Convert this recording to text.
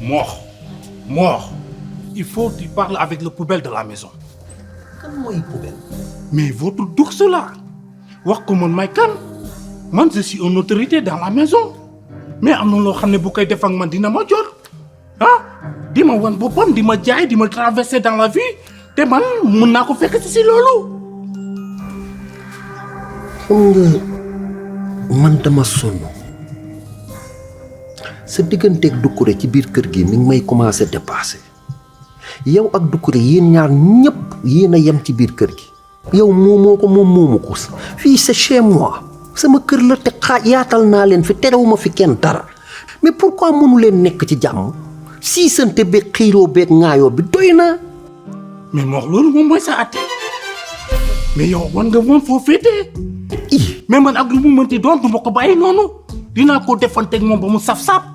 Mort. Il faut que tu parles avec le poubelle de la maison. Comment il poubelle? Mais votre d'ours là. Wax ko man may kan. Man je suis une autorité dans la maison. Mais am na loo xam ne bu koy def ak man dina ma jot. Ah, di ma wan boppam di ma jaay di ma traverser dans la vie te man mun naa ko fekk si loolu. xam nga man dama sonn sa digganteeg Doucouré ci biir kër gi mi ngi may commencé dépassé yow ak Doucouré yéen ñaar ñëpp yéen a yem ci biir kër gi yow moomoo ko moom moomu ko fii c'est chez moi sama kër la te yaatal naa leen fi terewuma fi kenn dara mais pourquoi mënu leen nekk ci jàmm siisante beeg xiiroo beeg ŋaayoo bi doy na. mais moo loolu moom mooy sa atte mais yow wan nga moom foo féetee mais man ak lu mu mënti doon du ma ko bàyyi noonu dinaa ko defanteeg moom ba mu saf-saf.